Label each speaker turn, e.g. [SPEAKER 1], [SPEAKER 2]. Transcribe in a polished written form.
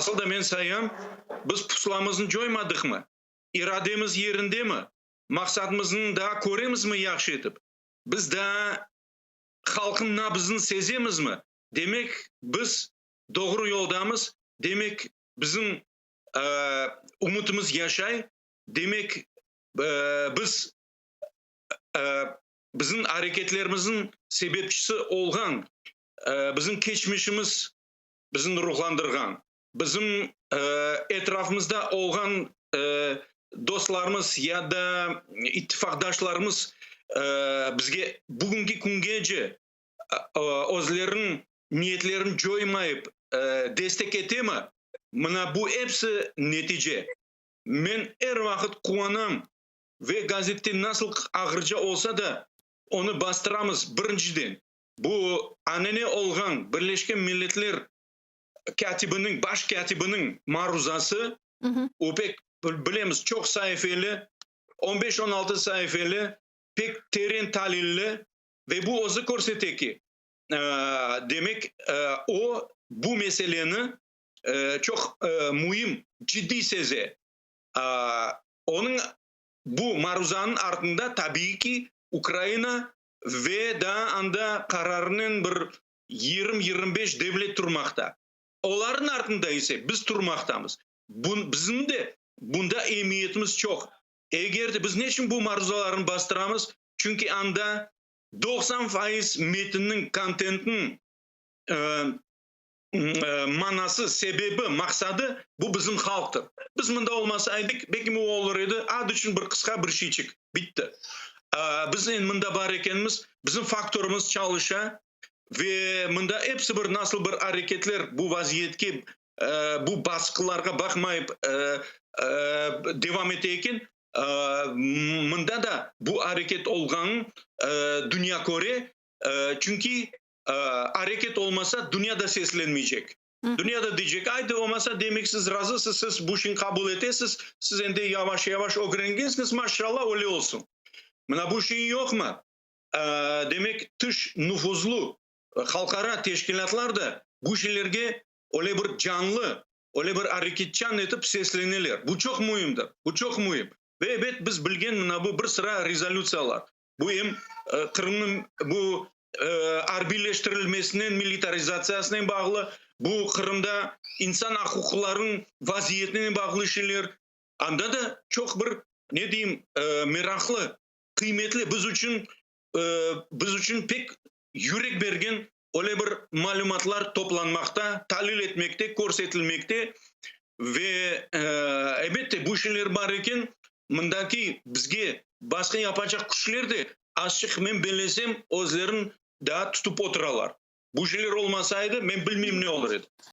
[SPEAKER 1] Asıl da men sayam, biz pusulamıznı coymadıqmı? İrademiz yerindemi? Maqsadımıznı daa köremizmi yahşı etip? Biz daa halqnıñ nabızını sezemizmi? Demek, biz doğru yoldamız, demek, bizim ümütimiz yaşay, demek, biz bizim areketlerimizniñ sebepçisi olğan bizim keçmişimiz bizni ruhlandırğan, bizim etrafımızda olğan dostlarımız ya da ittifaqdaşlarımız bizge bugünki küngece özleriniñ niyetlerini coymayıp destek etemi, mına bu episi netice. Men er vaqıt quvanam ve gazette nasıl ağırca olsa da, onı bastıramız, birinciden, bu anane olğan Birleşken Milletler kâtibiniñ, baş kâtibiniñ maruzası, o pek, bilemiz, çoq saifeli, on beş, on altı saifeli, pek teren talilli ve bu özü körsete ki, demek, o, bu meseleni çoq müim, ciddiy seze. Onıñ bu maruzanıñ artında, tabiiy ki, Ukraina ve daa anda qararınen bir 20-25 devlet turmaqta. Olarnıñ artında ise biz turmaqtamız. Bizim de bunda emiyetimiz çoq. Eger de biz ne içün bu maruzalarnı bastıramız? Çünki anda 90% metinniñ, kontentniñ manası, sebebi, maqsadı bu bizim halqtır. Biz mında olmasaydık, belki o olur edi, ad içün bir qısqa bir şeyçik, bitti. Biz endi mında bar ekenmiz, bizim faktorımız çalışa ve mında episi bir nasıl bir areketler bu vaziyetke, bu basqılarğa baqmayıp devam ete eken, mında da bu areket olğanın dünya köre, çünki areket olmasa, dünya da seslenmeycek. Dünya da deycek, aydı olmasa, demek siz razısız, siz bu işni qabul etesiz, siz endi yavaş-yavaş ögrengensiñiz, maşallah, öyle olsun. Mına bu şey yoqmı? Demek, tış nufuzlı halqara teşkilâtlar da bu şeylerge öyle bir canlı, öyle bir areketçan etip sesleneler. Bu çoq müimdir, bu çoq müim. Ve ebet, biz bilgen mına bu bir sıra rezolütsiyalar. Bu em Qırımnıñ bu arbiyleştirilmesinen, militarizatsiyasınen bağlı, bu Qırımda insan aq-uquqlarınıñ vaziyetinen bağlı şeyler. Anda da çoq bir, ne deyim, meraqlı, qıymetli, biz içün, biz içün pek yürek bergen öyle bir malümatlar toplanmaqta, talil etmekte, körsetilmekte. Ve, elbette, bu şeyler bar eken, mındaki bizge basqı yapacaq küçler de azçıq, men bellesem, özlerin daa tutıp oturalar. Bu şeyler olmasaydı, men bilmeyim ne olur edi.